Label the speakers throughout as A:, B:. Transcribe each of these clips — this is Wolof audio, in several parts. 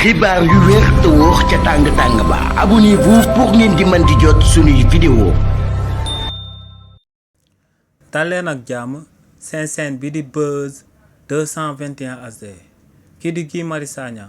A: xibaar yu wér te wóor ca tàng-tàng ba abonnez-vous pour ngeen di mën di jot suñuy vidéo.
B: daleen ak jàmm seen chaîne bi di Buzz 221 HD kii di Guy Marius Sagna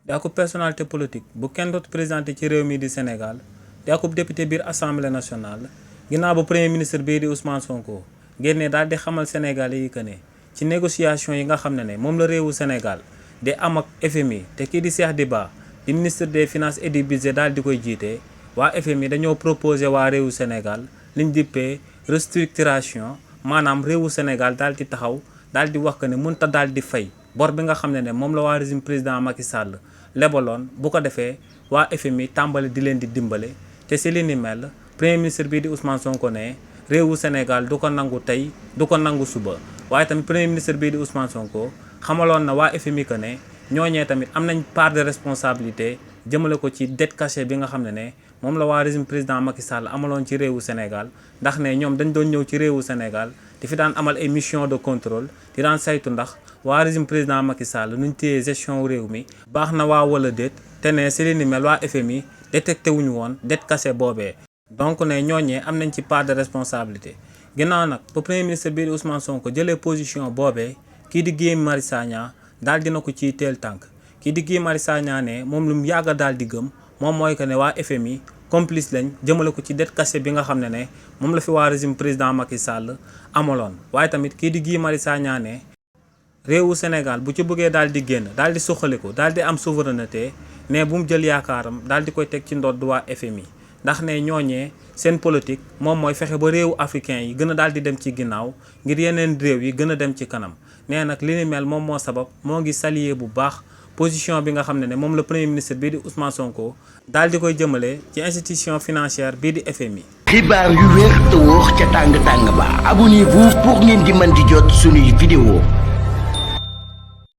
B: di akub personnalité politique bu kenn dootu présenté ci réew mi di Sénégal di akub député biir assemblée nationale ginnaaw ba premier ministre bii di Ousmane Sonko génnee daal di xamal Sénégalais yi que ne ci négociation yi nga xam ne moom la réewu Sénégal di am ak FMI te kii di Cheikh Diba di ministre des finances et du budget daal di koy jiite waa FMI dañoo proposé waa réewu Sénégal liñ dippee restructuration maanaam réewu Sénégal daal di taxaw daal di wax que ne mënta daal di fay bor bi nga xam ne moom la waa régime président Macky Sall lebaloon bu ko defee waa FMI tàmbali di leen di dimbale te si li ni mel premier ministre bii di Ousmane Sonko ne réewu Sénégal du ko nangu tey du ko nangu suba waaye tamit premier ministre bii di Ousmane Sonko xamaloon na waa FMI que ne ñooñee tamit am nañ part de responsabilité jëmale ko ci dette cachée bi nga xam ne moom la waa régime président Macky Sall amaloon ci réewu Sénégal ndax ne ñoom dañ doon ñëw ci réewu Sénégal di fi daan amal ay mission de contrôle di daan saytu ndax waa régime président Macky Sall nuñ téye gestion réew mi baax na waa wala déet te ne si li ni mel waa FMI détecté wuñu woon dette cachée boobee donc ne ñooñee am nañ ci part de responsabilité ginnaaw nag ba premier ministre bii di Ousmane Sonko jëlee position boobee kii di Guy Marius Sagna daal dina ko ciy teel tànk kii di Guy Marius Sagna ne moom lu mu yàgg daal di gëm moom mooy que ne waa FMI complice lañ jëmale ko ci dette cachée bi nga xam ne moom la fi waa régime président Macky Sall amaloon waaye tamit kii di Guy Marius Sagna ne réewu Sénégal bu ci bëggee daal di génn daal di suqaliku daal di am souveraineté ne bu mu jël yaakaaram daal di koy teg ci ndodd waa FMI ndax ne ñooñee seen politique moom mooy fexe ba réewu africain yi gën a daal di dem ci ginnaaw ngir yeneen réew yi gën a dem ci kanam nee nag li ni mel moom moo sabab moo ngi saluer bu baax position bi nga xam ne moom la premier ministre bii di Ousmane Sonko daal di koy jëmale ci institution financière bii di FMI.
A: xibaar yu wér te wóor ca tàng-tàng ba abonnez-vous pour ngeen di mën di jot suñuy vidéo.